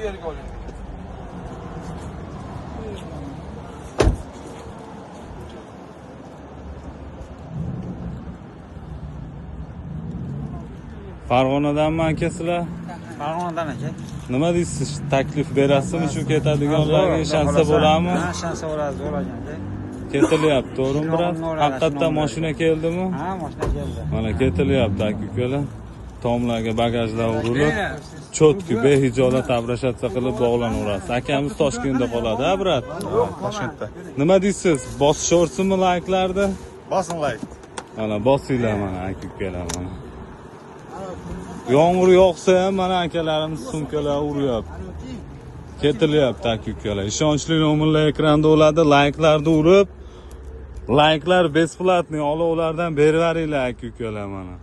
Yerga oling. Farg'onadanmi, aka, sizlar? Farg'onadan, aka. Nima deysiz, taklif berasizmi shu ketadiganlarga, ishonsa bo'ladimi? Ha, ishonsa bo'ladi, zo'r aka. Ketilyapti, to'g'rimi, брат? Shunog'imni oladi, Haqiqatdan shunog'imni. Mashina keldimi? Ha, mashina keldi. Mana, ketilyapti, aka ukalar. Tomlarga bagajlar urilib, чётко, behijolat обращаться qilib bog'lanaverasiz. Akamiz Toshkentda qoladi, a, брат? Toshkentda. Nima deysiz, bosishaversinmi layklarni? Bosing layk. Mana, bosinglar, mana, aka ukalar, mana. Yomg'ir yog'sa ham, mana, akalarimiz sumkalar uryapti. Ketilyapti, aka ukalar. Ishonchli nomerlar ekranda bo'ladi, layklarni urib, layklar бесплатный, olovlardan berib yuboringlar, aka ukalar, mana.